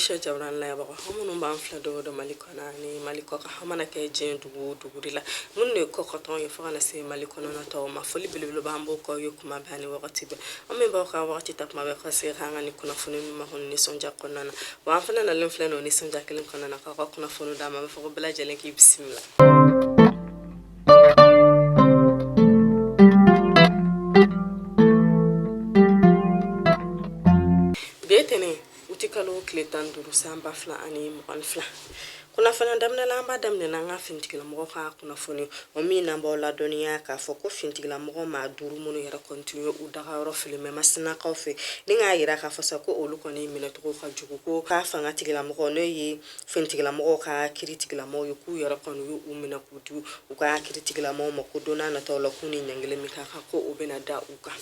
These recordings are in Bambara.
Officiel jabarani lajɛbagaw, aw minnu b'an filɛ don o don Mali kɔnɔ ani Mali kɔkan, aw mana kɛ diɲɛ dugu o dugu de la, minnu ye kɔkantɔw ye fo ka na se Mali kɔnɔna tɔw ma, foli belebele b'an b'o k'aw ye kuma bɛɛ ani wagati bɛɛ. Aw min b'aw ka wagati ta kuma bɛɛ ka se k'an ka nin kunnafoni ninnu makɔnɔ nisɔndiya kɔnɔna na, wa an fana nalen filɛ nin o nisɔndiya kelen kɔnɔna na k'aw ka kunnafoni d'a ma. An b'a fɔ ko bɛɛ lajɛlen k'i bisimila. Bi ye tɛnɛn utikalo tile 15 san 2022. Kunnafoni daminɛ la, an b'a daminɛ n'an ka finitigilamɔgɔ ka kunnafoni o min n'an b'aw ladɔnniya k'a fɔ ko finitigilamɔgɔ maa duuru minnu yɛrɛ kɔni tun ye u dagayɔrɔ fili mɛ Masinakaw fɛ, ni k'a yira k'a fɔ sa ko olu kɔni minɛcogo ka jugu, ko ka fanga tigilamɔgɔ n'o ye finitigilamɔgɔw ka kiri tigilamɔgɔw ye, k'u yɛrɛ kɔni y'u minɛ k'u di u ka kiri tigilamɔgɔw ma, ko don n'a nataw la k'u ni ɲangili min ka kan ko o bɛna da u kan.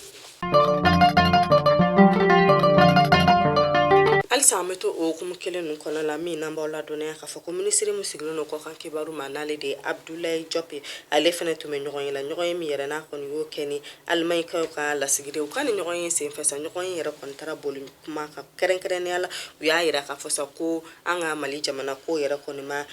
Halisa an bɛ to o hukumu kelen ninnu kɔnɔ la, min n'an b'aw ladɔnniya k'a fɔ ko minisiri min sigilen don kɔkan kibaru ma, n'ale de ye Abdoulaye Diop ye, ale fana tun bɛ ɲɔgɔn ye la, ɲɔgɔn ye min yɛrɛ n'a kɔni y'o kɛ ni Alimaɲikaw ka lasigiden. U ka nin ɲɔgɔn ye senfɛ sa, ɲɔgɔn ye yɛrɛ kɔni taara boli kuma kan, kɛrɛnkɛrɛnnenya la u y'a yira k'a fɔ sa ko an ka Mali jamana ko yɛrɛ kɔni ma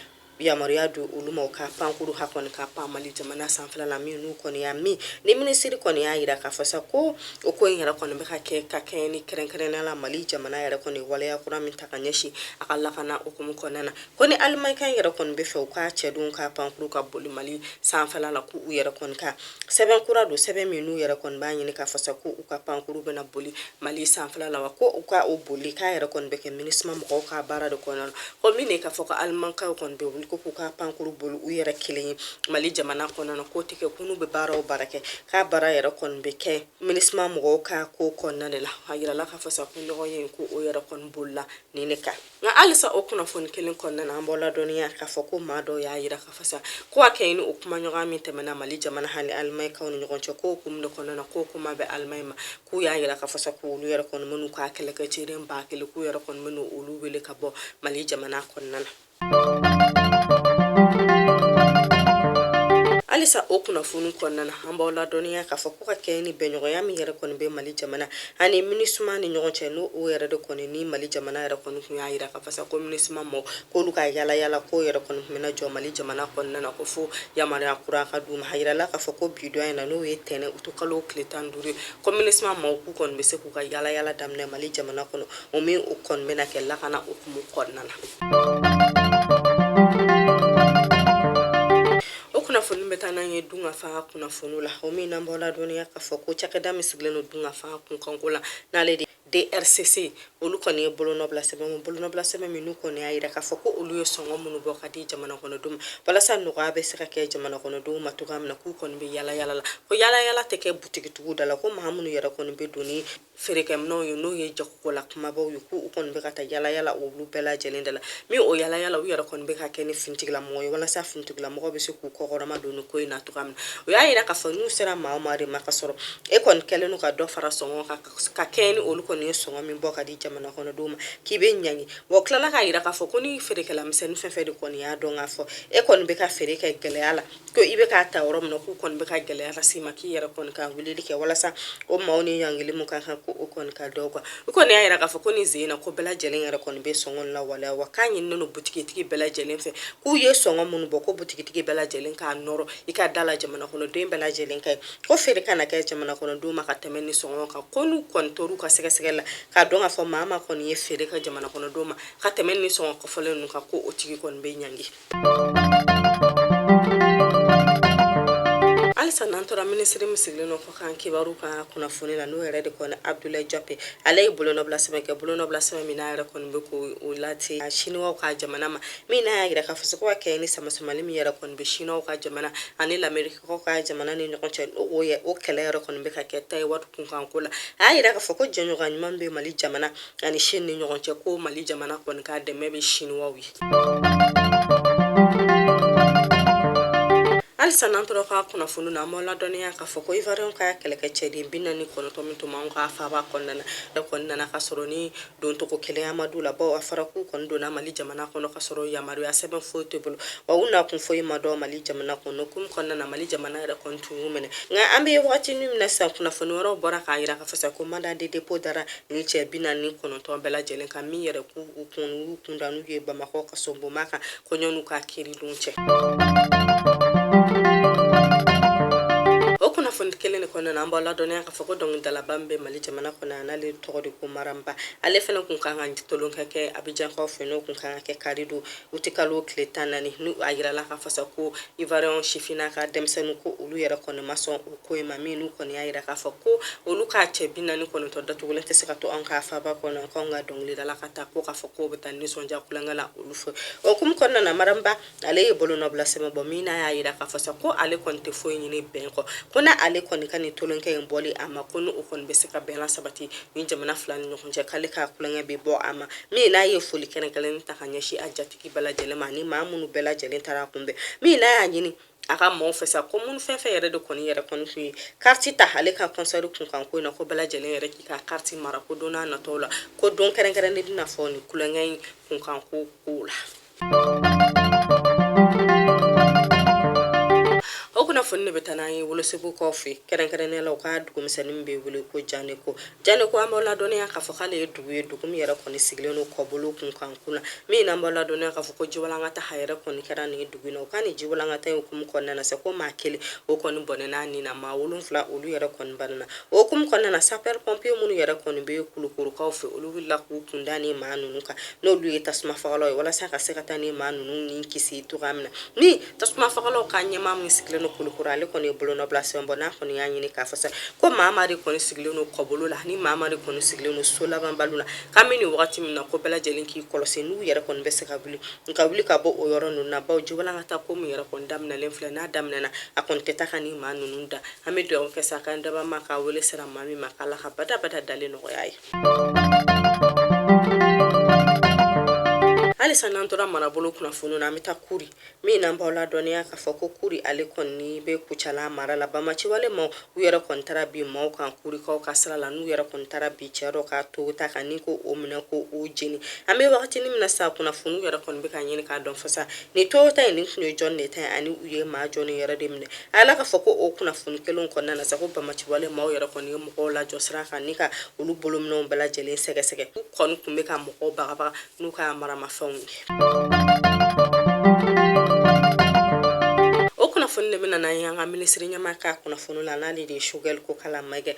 yamaruya di olu ma u ka pankuru ha kɔni ka pan Mali jamana sanfɛla la, min n'u kɔni y'a min ni minisiri kɔni y'a yira k'a fɔ sa ko o ko in yɛrɛ kɔni bɛ ka kɛ ka kɛɲɛ ni kɛrɛnkɛrɛnnenya la Mali jamana yɛrɛ kɔni waleya kura min ta ka ɲɛsin a ka lakana hukumu kɔnɔna na, ko ni Alimaɲikaw yɛrɛ kɔni bɛ fɛ u ka cɛdenw ka pankuru ka boli Mali sanfɛla la, k'u yɛrɛ kɔni ka sɛbɛn kura don, sɛbɛn min n'u yɛrɛ kɔni b'a ɲini k'a fɔ sa ko u ka pankuru bɛna boli Mali sanfɛla la, wa ko u ka o boli k'a yɛrɛ kɔni bɛ kɛ MINUSMA mɔgɔw ka baara de kɔnɔna na. Ko min de k'a fɔ ko Alimankaw kɔni bɛ wuli ko k'u ka pankuru boli u yɛrɛ kelen ye Mali jamana kɔnɔna na, k'o tɛ kɛ, ko n'u bɛ baara o baara kɛ k'a baara yɛrɛ kɔni bɛ kɛ MINUSMA mɔgɔw ka ko kɔnɔna de la. A yirala k'a fɔ sa ko ɲɔgɔn ye ko o yɛrɛ kɔni bolila nin de kan. Nka halisa o kunnafoni kelen kɔnɔna na, an b'aw ladɔnniya k'a fɔ ko maa dɔw y'a yira k'a fɔ sa ko a kɛɲɛ ni o kumaɲɔgɔnya min tɛmɛna Mali jamana ani Alimaɲikaw ni ɲɔgɔn cɛ, k'o hukumu de kɔnɔna na, k'o kuma bɛ Alimaɲi ma, k'u y'a yira k'a fɔ sa k'olu yɛrɛ kɔni bɛn'u ka kɛlɛkɛcɛden 1000, k'u yɛrɛ kɔni bɛn'u olu wele ka bɔ Mali jamana kɔnɔna na. Halisa o kunnafoni kɔnɔna na, an b'aw ladɔnniya k'a fɔ ko ka kɛɲɛ ni bɛnɲɔgɔnya min yɛrɛ kɔni bɛ Mali jamana ani MINUSMA ni ɲɔgɔn cɛ, n'o o yɛrɛ de kɔni ni Mali jamana yɛrɛ kɔni tun y'a yira k'a fɔ sa ko MINUSMA mɔgɔw k'olu ka yala yala ko yɛrɛ kɔni tun bɛna jɔ Mali jamana kɔnɔna na, ko fo yamaruya kura ka d'u ma. A yirala k'a fɔ ko bi don in na, n'o ye tɛnɛn utukalo tile 15 ye, ko MINUSMA mɔgɔw k'u kɔni bɛ se k'u ka yala yala daminɛ Mali jamana kɔnɔ, o min o kɔni bɛna kɛ lakana hukumu kɔnɔna na. O kunnafoni bɛ taa n'an ye dunkafa kunnafoni la, o min n'an b'aw ladɔnniya k'a fɔ ko cakɛda min sigilen don dunkafa kunkanko la, n'ale de DRCC, olu kɔni ye bolonɔbila sɛbɛn, bolonɔbila sɛbɛn min n'u kɔni y'a yira k'a fɔ ko olu ye sɔngɔ minnu bɔ ka di jamana kɔnɔdenw ma walasa nɔgɔya bɛ se ka kɛ jamana kɔnɔdenw ma cogoya min na, k'u kɔni bɛ yala yala la, ko yala yala tɛ kɛ butigitigiw da la, ko maa minnu yɛrɛ kɔni bɛ don ni feerekɛminɛnw ye, n'o ye jagokola kumabaw ye, k'u kɔni bɛ ka taa yala yala olu bɛɛ lajɛlen da la, min o yala yala u yɛrɛ kɔni bɛ ka kɛ ni finitigilamɔgɔ ye walasa finitigilamɔgɔ bɛ se k'u kɔkɔrɔma don nin ko in na cogoya min na. U y'a yira k'a fɔ n'u sera maa o maa de ma ka sɔrɔ e kɔni kɛlen don ka dɔ fara sɔngɔ kan ka kɛɲɛ ni olu kɔni ye sɔngɔ min bɔ ka di jamana kɔnɔdenw ma, k'i bɛ ɲangi. Wa u tilala k'a yira k'a fɔ ko ni feerekɛla misɛnnin fɛn fɛn de kɔni y'a dɔn k'a fɔ e kɔni bɛ ka feere kɛ gɛlɛya la, ko i bɛ k'a ta yɔrɔ min na, k'u kɔni bɛ ka gɛlɛya lase i ma, k'i yɛrɛ kɔni ka weleli kɛ walasa o maaw ni ɲangili min ka kan ko o kɔni ka da u kan. U kɔni y'a yira k'a fɔ ko nin sen in na, ko bɛɛ lajɛlen yɛrɛ kɔni bɛ sɔngɔ lawaleya, wa k'a ɲininen don butigitigi bɛɛ lajɛlen fɛ k'u ye sɔngɔ minnu bɔ, ko butigitigi bɛɛ lajɛlen k'a nɔrɔ i ka da la jamana kɔnɔden bɛɛ lajɛlen ka ye, ko feere kana kɛ jamana kɔnɔdenw ma ka tɛmɛ ni sɔngɔ kan, ko n'u kɔni tor'u ka sɛgɛsɛgɛ la k'a dɔn k'a fɔ maa maa kɔni ye feere kɛ jamana kɔnɔdenw ma ka tɛmɛ ni sɔngɔ kɔfɔlen ninnu kan, ko o tigi kɔni bɛ ɲangi. Halisa n'an tora minisiri min sigilen don kɔkan kibaru ka kunnafoni la, n'o yɛrɛ de kɔni Abdoulaye Diop, ale ye bolonɔbila sɛbɛn kɛ, bolonɔbila sɛbɛn min n'a yɛrɛ kɔni bɛ k'o lase siniwaw ka jamana ma, min n'a y'a yira k'a fɔ ko ka kɛɲɛ ni samasamali min yɛrɛ kɔni bɛ siniwaw ka jamana ani lamerikikaw ka jamana ni ɲɔgɔn cɛ, o kɛlɛ yɛrɛ kɔni bɛ ka kɛ Taïwan kunkanko la. A y'a yira k'a fɔ ko jɛɲɔgɔnya ɲuman bɛ Mali jamana ani Chine ni ɲɔgɔn cɛ, ko Mali jamana kɔni ka dɛmɛ bɛ siniwaw ye. Halisa n'an tora ka kunnafoni na, an b'aw ladɔnniya k'a fɔ ko Ivoirien ka kɛlɛkɛcɛden 49 min tun b'anw ka faaba kɔnɔna na, kɔni nana ka sɔrɔ ni doncogo kelenya ma d'u la, bawo a fɔra k'u kɔni donna Mali jamana kɔnɔ ka sɔrɔ yamaruya sɛbɛn foyi t'u bolo, wa u nakun foyi ma dɔn Mali jamana kɔnɔ. Hukumu kɔnɔna na, Mali jamana yɛrɛ kɔni tun y'u minɛ. Nka an bɛ wagati min na sisan, kunnafoni wɛrɛw bɔra k'a jira k'a fɔ sa ko mandat de dépôt dara ni cɛ 49 bɛɛ lajɛlen kan, min yɛrɛ k'u kun y'u kun da n'u ye Bamakɔ kasobonba kan ko ɲɔn'u ka kiri don cɛ. O kunnafoni kelen de kɔnɔna na, an b'aw ladɔnniya k'a fɔ ko dɔnkilidalaba min bɛ Mali jamana kɔnɔ, n'ale tɔgɔ de ko Maramba, ale fana kun kan ka tulonkɛ kɛ Abijankaw fɛ, n'o kun kan ka kɛ kari don utikalo tile 14. Ni a yirala k'a fɔ sa ko Ivoirien sifinna ka denmisɛnninw ko olu yɛrɛ kɔni ma sɔn o ko in ma, min n'u kɔni y'a yira k'a fɔ ko olu ka cɛ 49 datugulen tɛ se ka to anw ka faaba kɔnɔ, k'anw ka dɔnkilidala ka taa ko k'a fɔ k'o bɛ taa nisɔndiya tulonkɛ la olu fɛ. O hukumu kɔnɔna na, Maramba ale ye bolonɔbila sɛbɛn bɔ min n'a y'a yira k'a fɔ sa ko ale kɔni tɛ foyi ɲini bɛn kɔ, ko n'a ale kɔni ka nin tulonkɛ in bɔli a ma, ko ni o kɔni bɛ se ka bɛn lasabati ni jamana fila ni ɲɔgɔn cɛ, k'ale ka tulonkɛ bɛ bɔ a ma. Min n'a ye foli kɛrɛnkɛrɛnnen ta ka ɲɛsin a jatigi bɛɛ lajɛlen ma ani maa minnu bɛɛ lajɛlen taara a kunbɛn, min n'a y'a ɲini a ka maaw fɛ sa ko minnu fɛn fɛn yɛrɛ de kɔni yɛrɛ kɔni tun ye kariti ta ale ka kɔnsɛri kunkan ko in na, ko bɛɛ lajɛlen yɛrɛ k'i ka kariti mara, ko don n'a nataw la ko don kɛrɛnkɛrɛnnen bɛna fɔ nin tulonkɛ in kunkan ko kow la. O kunnafoni de bɛ taa n'an ye Welesebugukaw fɛ, kɛrɛnkɛrɛnnenya la u ka dugumisɛnnin min bɛ wele ko Janeko. Janeko, an b'aw ladɔnniya k'a fɔ k'ale ye dugu ye, dugu min yɛrɛ kɔni sigilen don kɔbolo kunkan kun na, min n'an b'aw ladɔnniya k'a fɔ ko jiwalankata a yɛrɛ kɔni kɛra nin dugu in na. U ka nin jiwalankata in hukumu kɔnɔna na sa, ko maa kelen o kɔni bɔnɛna a ni na, maa 7 olu yɛrɛ kɔni banana. O hukumu kɔnɔna na, sapeur pompier minnu yɛrɛ kɔni bɛ Kulukorokaw fɛ, olu wulila k'u kun da ni maa ninnu kan, n'olu ye tasuma fagalaw ye, walasa ka se ka taa ni maa ninnu ni kisi cogoya min na. Ni tasuma fagalaw ka ɲɛmaa min sigilen don Kulukoro, ale kɔni ye bolonɔbila sɛbɛn bɔ, n'a kɔni y'a ɲini k'a fɔ sa ko maa maa de kɔni sigilen don kɔbolo la, ni maa maa de kɔni sigilen don so labanbaliw la, k'an bɛ nin wagati min na, ko bɛɛ lajɛlen k'i kɔlɔsi n'u yɛrɛ kɔni bɛ se ka wuli, ka wuli ka bɔ o yɔrɔ ninnu na, bawo jiwalankata ko min yɛrɛ kɔni daminɛlen filɛ, n'a daminɛna a kɔni tɛ taa ka ni maa ninnu dan. An bɛ dugawu kɛ sa k'an daba ma k'a wele sera maa min ma, k'Ala ka badabada dalen nɔgɔya ye. Halisa n'an tora marabolo kunnafoni na, an bɛ taa Kuri, min n'an b'aw ladɔnniya k'a fɔ ko Kuri ale kɔni bɛ Kucala mara la. Banbaanciwale maaw u yɛrɛ kɔni taara bin maaw kan Kurikaw ka sira la, n'u yɛrɛ kɔni taara bin cɛ dɔ ka Toyota kan ni ko o minɛ ko o jeni. An bɛ wagati min na sa, kunnafoni yɛrɛ kɔni bɛ ka ɲini k'a dɔn fasa ni Toyota in nin tun ye jɔn de ta ye, ani u ye maa jɔni yɛrɛ de minɛ. A la k'a fɔ ko o kunnafoni kelen kɔnɔna na sa, ko banbaanciwale maaw yɛrɛ kɔni ye mɔgɔw lajɔ sira kan ni ka olu bolominɛnw bɛɛ lajɛlen sɛgɛsɛgɛ. U kɔni tun bɛ ka mɔgɔw bagabaga n'u ka maramafɛnw ye. O kunnafoni de bɛ na n'an ye an ka minisiri ɲɛmaa ka kunnafoni la, n'ale de ye Choguel Kokalla Maïga.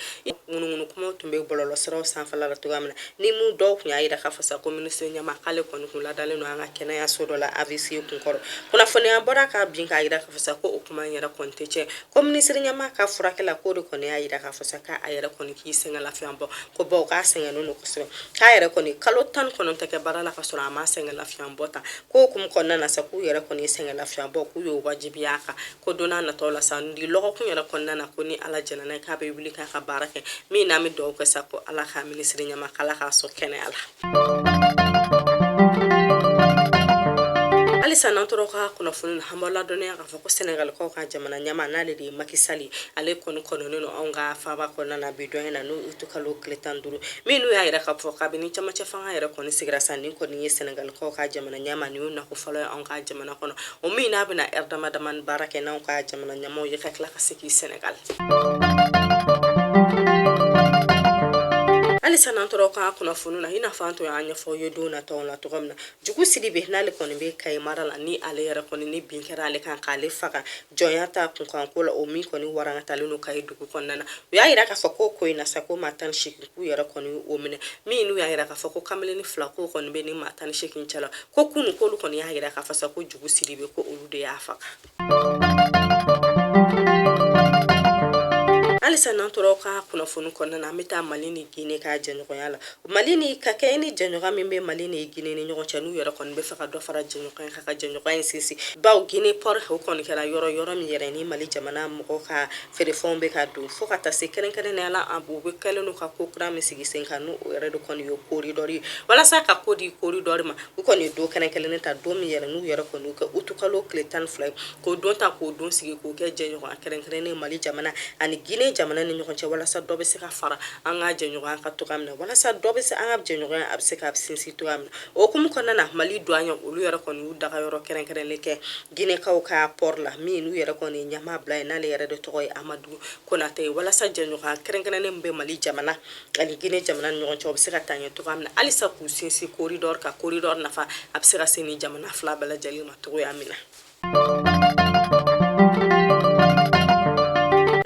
Ŋunuŋunu kumaw tun bɛ bɔlɔlɔsiraw sanfɛla la cogoya min na, ni mun dɔw tun y'a jira k'a fɔ sa ko minisiri ɲɛmaa k'ale kɔni tun ladalen don an ka kɛnɛyaso dɔ la AVC kunkɔrɔ. Kunnafoniya bɔra ka bin k'a jira k'a fɔ sa ko o kuma in yɛrɛ kɔni tɛ tiɲɛ, ko minisiri ɲɛmaa ka furakɛ la, k'o de kɔni y'a jira k'a fɔ sa k'a yɛrɛ kɔni k'i sɛgɛn lafiya bɔ, ko bawo k'a sɛgɛnnen don kosɛbɛ, k'a yɛrɛ kɔni kalo 19 kɛ baara la ka sɔrɔ a ma sɛgɛn lafiya bɔ ta. K'o hukumu kɔnɔna na sa, k'u yɛrɛ kɔni ye sɛgɛn lafiya bɔ, k'u y'o wajibiya a kan, ko don n'a nataw la sa, ni lɔgɔkun yɛrɛ kɔnɔna na, ko ni Ala jɛnna n'a ye, k'a bɛ wuli k'a ka baara kɛ. Min n'an bɛ dugawu kɛ sa ko Ala ka minisiri ɲɛmaa k'Ala k'a sɔn kɛnɛya la. Halisa n'an tora ka kunnafoni na, an b'aw ladɔnniya k'a fɔ ko Sɛnɛgalikaw ka jamana ɲɛmaa, n'ale de ye Macky Sall, ale kɔni kɔnɔnen don anw ka faaba kɔnɔna na bi don in na, n'o utikalo tile 15, min n'u y'a yira k'a fɔ kabini camancɛ fanga yɛrɛ kɔni sigira sa, nin kɔni ye Sɛnɛgalikaw ka jamana ɲɛmaa, nin y'u nako fɔlɔ ye anw ka jamana kɔnɔ, o min n'a bɛna ɛri dama damani baara kɛ n'anw ka jamana ɲɛmaaw ye ka tila ka segin Sɛnɛgali. Halisa n'an tora ka kunnafoni na, i n'a fɔ an tun y'a ɲɛfɔ ye don nataw la cogo min na, Jugu Sidibe, n'ale kɔni bɛ Kayi mara la, ni ale yɛrɛ kɔni ni bin kɛra ale kan k'ale faga jɔnya ta kunkanko la, o min kɔni warankatalen don Kayi dugu kɔnɔna na, u y'a yira k'a fɔ ko ko in na sa, ko maa 18 k'u yɛrɛ kɔni o minɛ, min n'u y'a yira k'a fɔ ko kamalennin fila k'o kɔni bɛ ni maa 18 cɛla, ko kunun k'olu kɔni y'a yira k'a fɔ sa ko Jugu Sidibe ko olu de y'a faga. Halisa Halisa n'an tora ka kunnafoni kɔnɔna na, an bɛ taa Mali ni Guinée ka jɛɲɔgɔnya la. Mali ni ka kɛ ni jɛɲɔgɔnya min bɛ Mali ni Guinée ni ɲɔgɔn cɛ, n'u yɛrɛ kɔni bɛ fɛ ka dɔ fara jɛɲɔgɔnya kan, ka jɛɲɔgɔnya in sinsin, bawo Guinée port o kɔni kɛra yɔrɔ min yɛrɛ ni Mali jamana mɔgɔw ka feerefɛnw bɛ ka don, fo ka taa se kɛrɛnkɛrɛnnenya la a u bɛ kɛlen don ka ko kura min sigi sen kan, n'o yɛrɛ de kɔni ye corridor ye. Walasa ka ko di corridor ma, u kɔni ye don kɛrɛnkɛrɛnnen ta, don min yɛrɛ n'u yɛrɛ kɔni kɛ utukalo tile 12 ye, k'o don ta, k'o don sigi, k'o kɛ jɛɲɔgɔnya kɛrɛnkɛrɛnnen Mali jamana ani Guinée jamana ni ɲɔgɔn cɛ, walasa dɔ bɛ se ka fara an ka jɛɲɔgɔnya kan cogoya min na, walasa dɔ bɛ se an ka jɛɲɔgɔnya a bɛ se ka sinsin cogoya min na. O hukumu kɔnɔna na, Mali douane olu yɛrɛ kɔni y'u dagayɔrɔ kɛrɛnkɛrɛnnen kɛ Guinéekaw ka port la, min n'u yɛrɛ kɔni ɲɛmaa bila ye, n'ale yɛrɛ de tɔgɔ ye Amadu Konate ye, walasa jɛɲɔgɔnya kɛrɛnkɛrɛnnen min bɛ Mali jamana ani Guinée jamana ni ɲɔgɔn cɛ, o bɛ se ka taa ɲɛ cogoya min na, halisa k'u sinsin corridor kan. Corridor nafa a bɛ se ka se ni jamana fila bɛɛ lajɛlen ma cogoya min na.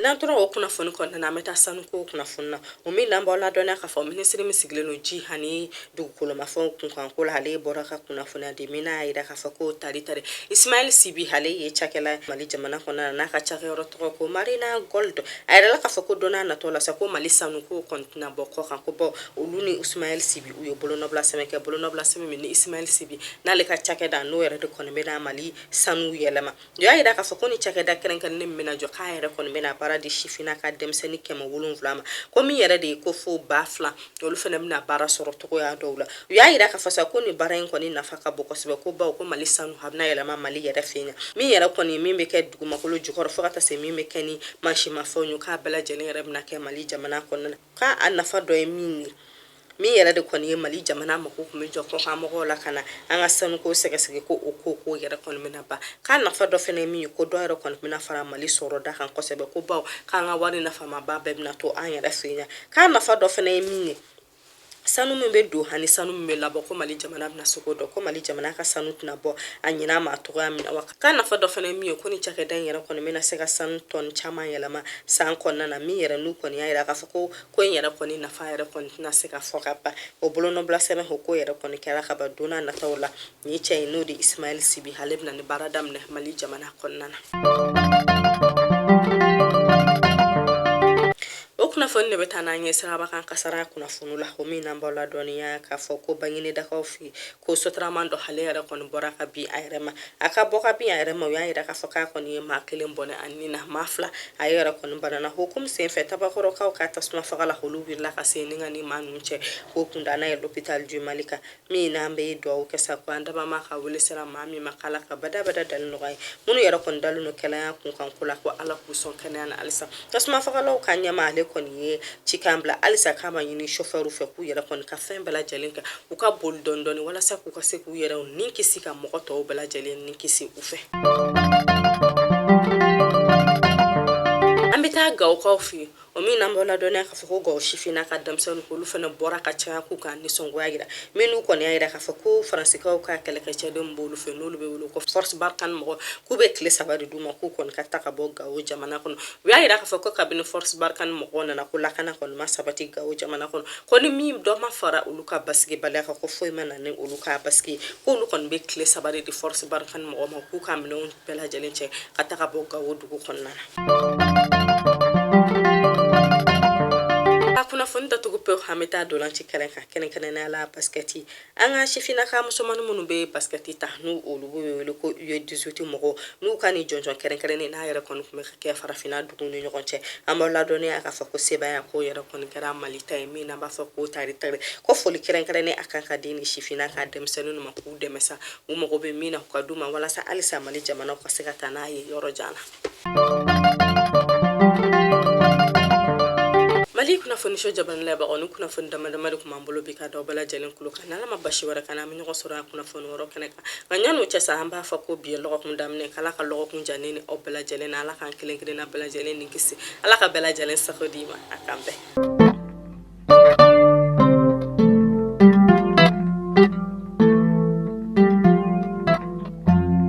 N'an tora o kunnafoni kɔnɔna na, an bɛ taa sanuko kunnafoni na, o min n'an b'aw ladɔnniya k'a fɔ minisiri min sigilen don ji ani dugukolomafɛnw kunkanko la, ale bɔra ka kunnafoniya di, min n'a y'a jira k'a fɔ ko tari tari Ismaël Siby, ale ye cakɛla Mali jamana kɔnɔna na, n'a ka cakɛyɔrɔ tɔgɔ ko Marina Gold. A yirala k'a fɔ ko don n'a natɔ la sa, ko Mali sanuko kɔni tɛna bɔ kɔ kan, ko bawo olu ni Ismaël Siby u ye bolonɔbila sɛbɛn kɛ, bolonɔbila sɛbɛn min ni Ismaël Siby n'ale ka cakɛda n'o yɛrɛ de kɔni bɛna Mali sanu yɛlɛma. U y'a jira k'a fɔ ko ni cakɛda kɛrɛnkɛrɛnnen min bɛna jɔ, k'a yɛrɛ kɔni bɛna baara di sifinna ka denmisɛnnin 700 ma, ko min yɛrɛ de ye ko fo 2000, olu fana bɛna baara sɔrɔ cogoya dɔw la. U y'a jira k'a fɔ sa ko nin baara in kɔni nafa ka bon kosɛbɛ, ko bawo ko Mali sanu a bɛna yɛlɛma Mali yɛrɛ fɛ yen, min yɛrɛ kɔni min bɛ kɛ dugumakolo jukɔrɔ, fo ka taa se min bɛ kɛ ni mansinmafɛnw ye, k'a bɛɛ lajɛlen yɛrɛ bɛna kɛ Mali jamana kɔnɔna na. K'a nafa dɔ ye min ye, min yɛrɛ de kɔni ye Mali jamana mako tun bɛ jɔ kɔkan mɔgɔw la ka na an ka sanuko sɛgɛsɛgɛ, ko o ko yɛrɛ kɔni bɛna ban. K'a nafa dɔ fana ye min ye, ko dɔ yɛrɛ kɔni bɛna fara Mali sɔrɔda kan kosɛbɛ, ko bawo k'an ka wari nafamaba bɛɛ bɛna to an yɛrɛ fɛ yan. K'a nafa dɔ fana ye min ye, sanu min bɛ don ani sanu min bɛ labɔ, ko Mali jamana bɛna se k'o dɔn, ko Mali jamana ka sanu tɛna bɔ a ɲin'a ma cogoya min na wa. K'a nafa dɔ fana ye min ye, ko ni cakɛda in yɛrɛ kɔni bɛna se ka sanu tɔni caman yɛlɛma san kɔnɔna na, min yɛrɛ n'u kɔni y'a jira k'a fɔ ko in yɛrɛ kɔni nafa yɛrɛ kɔni tɛna se ka fɔ ka ban. O bolonɔbila sɛbɛn o ko yɛrɛ kɔni kɛra ka ban. Don n'a nataw la, nin cɛ in n'o de Ismaël Siby, ale bɛna ni baara daminɛ Mali jamana kɔnɔna na. O kunnafoni de bɛ taa n'an ye siraba kan kasara kunnafoni la, o min n'an b'aw ladɔnniya k'a fɔ ko Baginedakaw fɛ ko sotarama dɔ ale yɛrɛ kɔni bɔra ka bin a yɛrɛ ma. A ka bɔ ka bin a yɛrɛ ma, u y'a jira k'a fɔ k'a kɔni ye maa kelen bɔnɛ a ni na, maa fila a yɛrɛ kɔni banana. Hukumu senfɛ, Tabakɔrɔkaw ka tasuma fagala olu wulila ka se ni ka ni maa ninnu cɛ k'o kunda n'a ye l'hôpital du Mali kan. Min n'an bɛ dugawu kɛ sa ko an dabama ka wele sera maa min ma, k'Ala ka badabada dali nɔgɔya ye. Minnu yɛrɛ kɔni dalen don kɛnɛya kunkanko la, ko Ala k'u sɔn kɛnɛya na halisa. Tasuma fagalaw ka ɲɛmaa ale kɔni ye cikan bila halisa k'a b'a ɲini chauffeur fɛ k'u yɛrɛ kɔni ka fɛn bɛɛ lajɛlen kɛ, u ka boli dɔɔni dɔɔni walasa k'u ka se k'u yɛrɛ ni kisi ka mɔgɔ tɔw bɛɛ lajɛlen ni kisi u fɛ. An bɛ taa Gawokaw fɛ yen, o min n'an b'aw ladɔnniya k'a fɔ ko Gawo sifinna ka denmisɛnninw olu fana bɔra ka caya k'u ka nisɔngoya jira, minnu kɔni y'a jira k'a fɔ ko Faransikaw ka kɛlɛkɛcɛdenw b'olu fɛ, n'olu bɛ wele ko Force Barkhane mɔgɔ, k'u bɛ tile 3 de d'u ma k'u kɔni ka taa ka bɔ Gawo jamana kɔnɔ. U y'a jira k'a fɔ ko kabini Force Barkhane mɔgɔw nana, ko lakana kɔni ma sabati Gawo jamana kɔnɔ, ko ni min dɔ ma fara olu ka basigibaliya kan, ko foyi ma na ni olu ka basigi, k'olu kɔni bɛ tile 3 de di Force Barkhane mɔgɔw ma k'u ka minɛnw bɛɛ lajɛlen cɛ ka taa ka bɔ Gawo dugu kɔnɔna na. A kunnafoni datugu pewu, an bɛ taa dolanci kɛnɛ kan, kɛrɛnkɛrɛnnenya la basikɛti. An ka sifinnaka musomannin minnu bɛ basikɛti ta, n'u olu bɛ wele ko U18 mɔgɔw, n'u ka nin jɔnjɔn kɛrɛnkɛrɛnnen n'a yɛrɛ kɔni tun bɛ ka kɛ farafinna dugu ni ɲɔgɔn cɛ, an b'aw ladɔnniya k'a fɔ ko sebaaya ko yɛrɛ kɔni kɛra Mali ta ye, min n'an b'a fɔ ko tari tari ko foli kɛrɛnkɛrɛnnen a kan ka di ni sifinna ka denmisɛnninw ma, k'u dɛmɛ sa, u mago bɛ min na u ka d'u ma, walasa halisa Mali jamana ka se ka taa n'a ye yɔrɔ jan na. Mali kunnafoni so jabaranin lajɛbagaw, ni kunnafoni dama dama de tun b'an bolo bi ka da aw bɛɛ lajɛlen tulo kan. N'Ala ma basi wɛrɛ k'an na, an bɛ ɲɔgɔn sɔrɔ a kunnafoni wɛrɛ kɛnɛ kan. Nka yan'o cɛ sa, an b'a fɔ ko bi ye lɔgɔkun daminɛ, k'Ala ka lɔgɔkun diya ne ni aw bɛɛ lajɛlen na. Ala k'an kelen kelenna bɛɛ lajɛlen ni kisi, Ala ka bɛɛ lajɛlen sago d'i ma. A k'an bɛn.